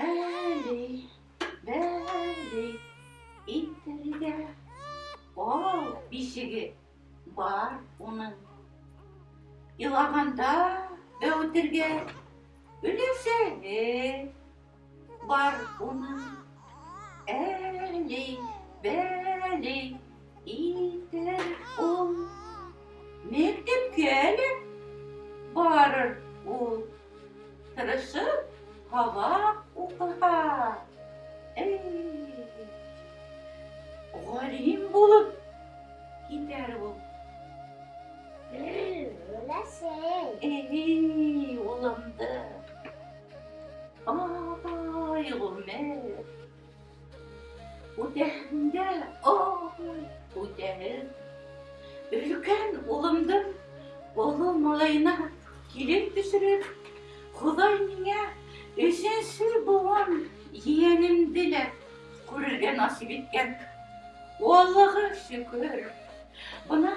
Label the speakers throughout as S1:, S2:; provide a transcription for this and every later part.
S1: Әли, бәли итергә ал бишеге бар уның. Илағанда бәүетергә өләсәһе бар уның. Әли, бәли итер ул. Мәктәпкә лә барыр ул. Тырышып һабаҡ уҡыһа, эй, ғалим булып китәр ул.
S2: Өләсәй.
S1: Эй, улымды. Ай, ғүмер. Үтәһендә, ай, үтәһен. Өлкән улымдың оло малайына килен төшөрөп, Хоҙай миңә өсөнсө быуын ейәнемде лә күрергә насип иткән. Аллаға шөкөр. Бына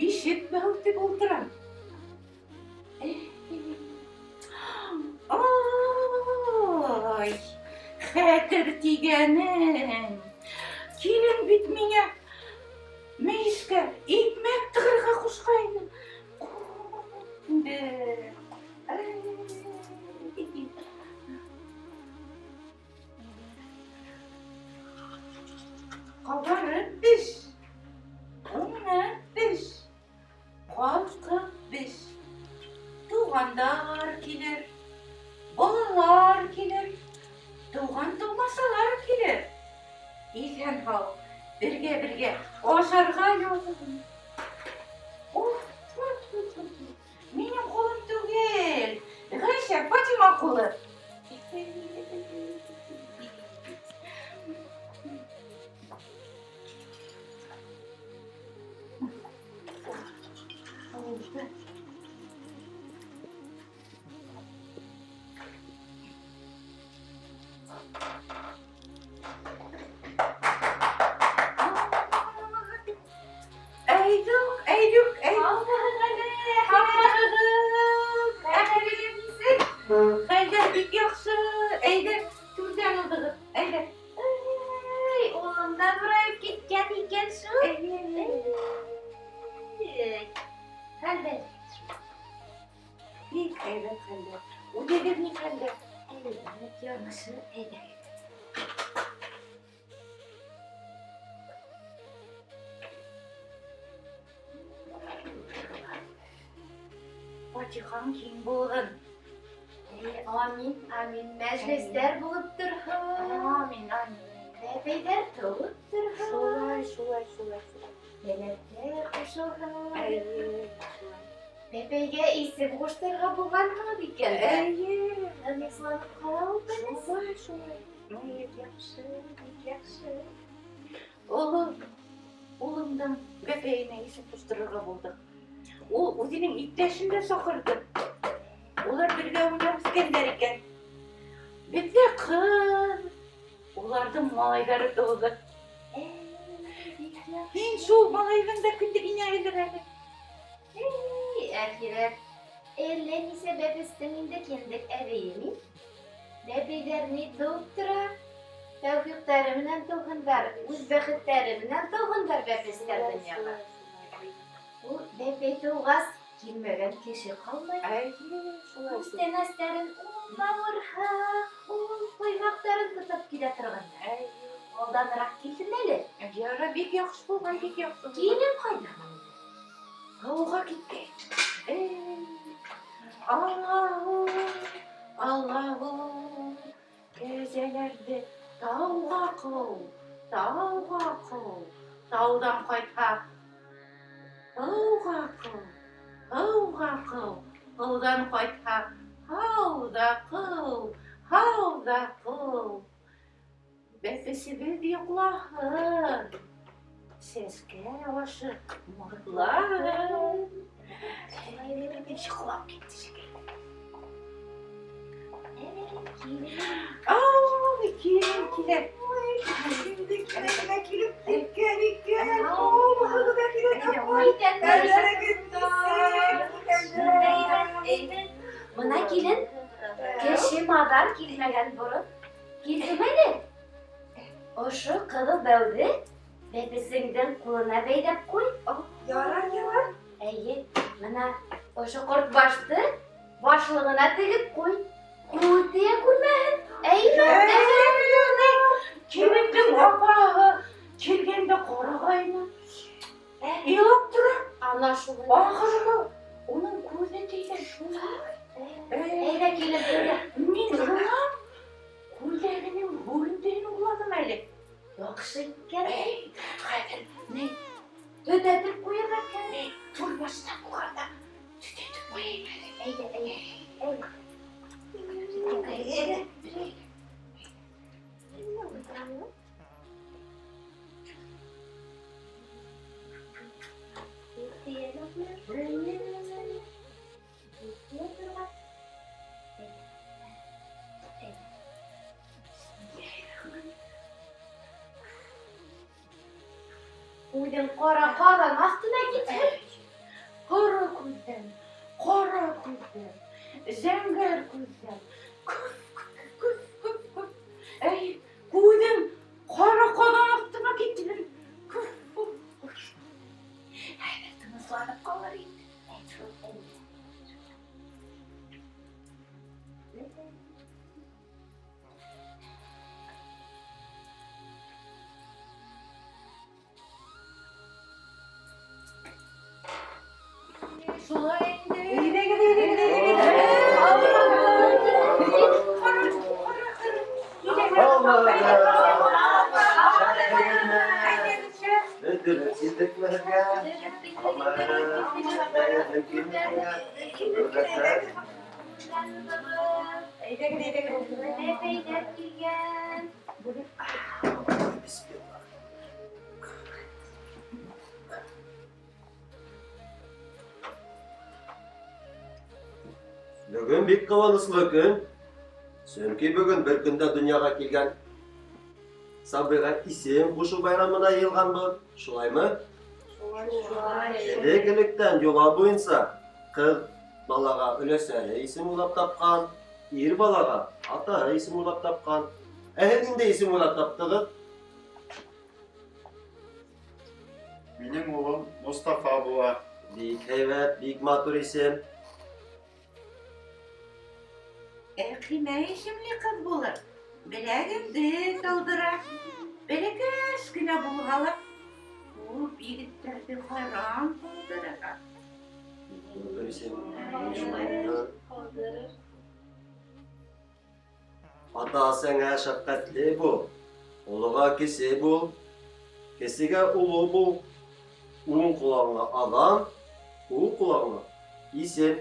S1: бишек бәүтеп ултырам. Ай, хәтер тигәнең. Килен бит миңә мейескә икмәк тығырға ҡушҡайны. Инде. Ҡабарып беш, уңып беш. Ҡалҡып беш. Туғандар килер, балалар килер, туған-тыумасалар килер. Иҫән-һау, бергә-бергә ашарға язһын. Уф, минең ҡулым түгел, Ғәйшә, Фатима ҡулы. Әйдүк, әйдүк, әйдүк. Хәлдәр бик яҡшы. Әйҙә, түрҙән уҙығыҙ. Әйҙә.
S2: Эй, улым да ҙурайып киткән икән шул. Эй, хәлдәр.
S1: Бик әйбәт хәлдәр. Үҙегеҙ ни хәлдә?
S2: Әйбәт, яҡшы, әйбәт.
S1: Фатихаң киң булһын.
S2: Эй, амин, амин. Мәжлестәр булып торһон.
S1: Амин, амин.
S2: Бәбәйҙәр тыуып торһон.
S1: Шулай, шулай, шулай, шулай.
S2: Бәләктәр ҡушылһын.
S1: Әйе, шулай.
S2: Бәбәйгә исем ҡуштырырға булғанһығыҙ икән дә.
S1: Әйе.
S2: Намыҫланып ҡарау беләсең.
S1: Шулай, шулай. Бик яҡшы, бик яҡшы. Оло улымдың бәпәйенә исем ҡуштырырға булдыҡ. Ул үҙенең иптәшен дә саҡырҙы. Улар бергә уйнап үҫкәндәр икән. Беҙҙә ҡыҙ, уларҙың малайҙары тыуҙы. Һин шул малайҙың да кендегенә әйләр әле.
S2: Эй, әхирәт, әллә нисә бәпестең инде кендек әбейе мин. Бәбәйҙәр ни тыуып тора? Тәүфиҡтәре менән тыуһындар, үҙ бәхеттәре менән тыуһындар бәпестәр донъяға. Ул бәпәй тыуғас, килмәгән кеше ҡалмай.
S1: Әйе, шулай.
S2: Күстәнәстәрен ул бауырһаҡ, ул ҡоймаҡтарын тотоп килә торғандар.
S1: Әйе.
S2: Алданыраҡ килдем әле.
S1: Яра, бик яҡшы булған, бик яҡшы.
S2: Килен ҡайҙа?
S1: Һыуға киткән. Эй, Аллаһу, Аллаһу, кәзәләрҙе тауға ҡыу, тауға ҡыу, тауҙан ҡайтһа, һыуға ҡыу, һыуға ҡыу, һыуҙан ҡайтһа, һау ҙа ҡыу, һау ҙа ҡыу. Бәпесебеҙ йоҡлаһын, сәскә ашы муртлаһын. Йоҡлап китте шикелле. Ай, килен килә.
S3: Инде килә килеп киткән икән. Һаумыһығыҙ, әхирәт апай. Хәлдәрегеҙ нисек?
S2: Бына килен, кеше Кеше-маҙар килмәгән борон килдем әле. Ошо ҡыҙыл бәүҙе бәпесеңдең ҡулына бәйләп ҡуй.
S3: Ярар, ярар.
S2: Эйе, бына ошо ҡортбашты башлығына тегеп ҡуй. Күҙ тейә күрмәһен. Эйме?
S1: Кибеттең апаһы килгәндә ҡарағайны. Илап тора.
S2: Ана шулай.
S1: Ахыры уның күҙе тейгән шулай.
S2: Әйҙә килеп әйҙә.
S1: Мин шунан күлдәгенең һүрентеһен урланым әле.
S2: Яҡшы икән.
S1: Хәҙер ни
S2: Төҙәтеп ҡуйырға кәрәк.
S1: Туй башына булғанда төҙәтеп ҡуйайым әле.
S2: Әйҙә, әйҙә. Әйҙә. Үҙең ҡара ҡаҙан аҫтына китһен.
S1: Ҡара күҙҙән, ҡара күҙҙән, зәңгәр күҙҙән, күҙ, күҙ, күҙ, күҙ. Әй, күҙең ҡара ҡаҙан аҫтына китһен. Күҙ, күҙ, күҙ. Хәҙер тынысланып ҡалыр инде. Шулай инде.
S3: Әйҙәгеҙ, әйҙәгеҙ, әйҙәгеҙ. Әйҙәгеҙ, әйҙәгеҙ.
S2: Бәбәйҙәр килгән.
S4: Бөгөн бик ҡыуаныслы көн. Сөнки бөгөн бер көндә донъяға килгән сабыйға исем ҡушыу байрамына йыйылғанбыҙ. Шулаймы?
S2: Шулай.
S4: Элек-электән йола буйынса ҡыҙ балаға өләсәһе исем уйлап тапҡан, ир балаға атаһы исем уйлап тапҡан. Ә һеҙ ниндәй исем уйлап таптығыҙ?
S5: Минең улым Мостафа була.
S4: Бик һәйбәт, бик матур исем.
S1: Әҡлимә исемле ҡыҙ булыр. Беләгемде талдыра. Бәләкәс кенә булһа ла, күп егеттәрҙе хайран ҡалдыра.
S4: Матур исем.
S2: Ҡалдырыр.
S4: Ата-әсәңә шәфҡәтле бул, олоға кесе бул, кесегә оло бул. Уң ҡолағыңа аҙан, һул ҡолағыңа исем.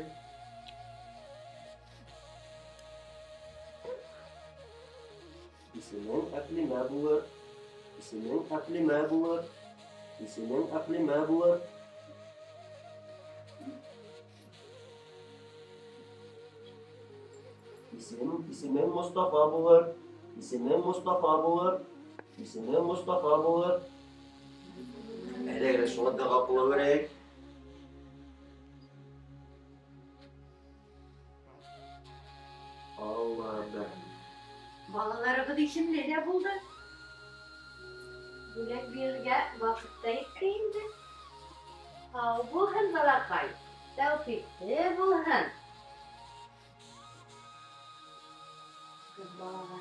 S4: Исемең Әҡлимә булыр, исемең Әҡлимә булыр, исемең Әҡлимә булыр. Исемем Мостафа булыр, исемем Мостафа булыр, исемем Мостафа булыр. Әйҙәгеҙ, шуға доға ҡыла берәйек. Аллаһ.
S1: Балаларыбыҙ исемле лә булды.
S2: Бүләк бирергә ваҡыт та етте инде. Һау булһын, балаҡай. Тәүфиҡле булһын. Ҡыҙ балаға.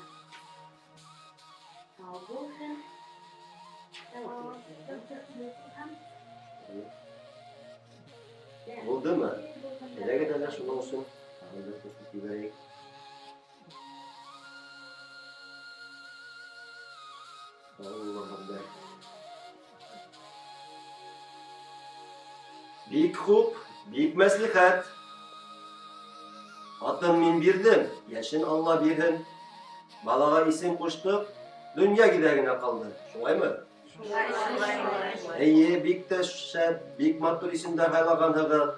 S2: Һау булһын. Тәүфиҡле булһын.
S4: Булдымы? Әйҙәгеҙ әле шуның өсөн тағы бер төҫлө ебәрәйек. Аллаһ. Бик хуп, бик мәслихәт. Атын мин бирҙем, йәшен Алла бирһен. Балаға исем ҡуштыҡ, донъя киҙәгенә ҡалды. Шулаймы?
S1: Шулай, шулай.
S4: Эйе, бик тә шәп, бик матур исемдәр һайлағанһығыҙ.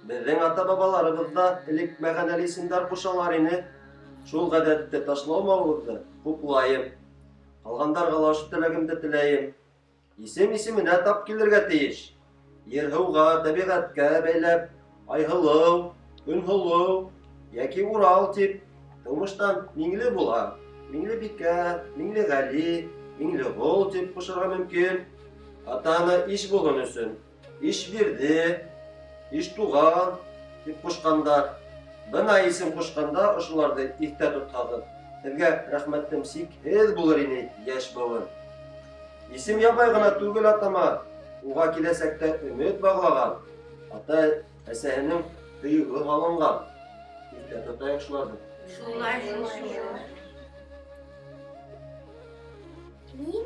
S4: Беҙҙең ата-бабаларыбыҙ ҙа элек мәғәнәле исемдәр ҡушалар ине. Шул ғәҙәтте ташламауығыҙҙы хуплайым. Ҡалғандарға ла ошо теләгемде теләйем. Исем исеменә тап килергә тейеш. Ер-һыуға, тәбиғәткә бәйләп, Айһылыу, Көнһылыу йәки Урал тип Тыумыштан миңле була. Миңлебикә, Миңлеғәли, Миңлеғол тип ҡушырға мөмкин. Ата-ана иш булһын өсөн Ишбирҙе, Иштуған тип ҡушҡандар. Бына исем ҡушҡанда ошоларҙы иҫтә тотһағыҙ, һеҙгә рәхмәтем сикһеҙ булыр ине, йәш быуын. Исем ябай ғына түгел атама, уға киләсәктә өмөт бағлаған, ата-әсәһенең һөйөүе һалынған. Иҫтә тотайыҡ шуларҙы.
S1: Шулай шул, шулай.
S6: Мин,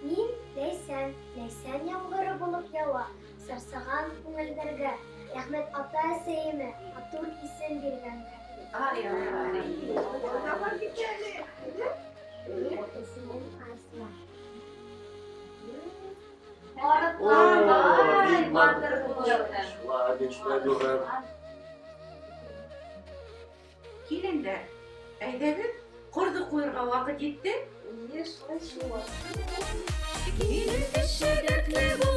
S6: мин Ләйсән, Ләйсән ямғыры булып яуа, сарсаған күңелдәргә. Рәхмәт ата-әсәйемә, матур исем биргәнгә.
S1: Ай, ай.
S6: Минең исемем Арыслан.
S1: Арыҫлан,
S4: О,
S1: ай,
S4: бик
S1: батыр
S4: матур.
S1: булыр.
S4: Шулай бит, шулай булыр.
S1: Килендәр, әйҙәгеҙ, ҡорҙо ҡуйырға ваҡыт етте.
S3: Эйе, шулай шул.
S7: Килен кеше дәртле.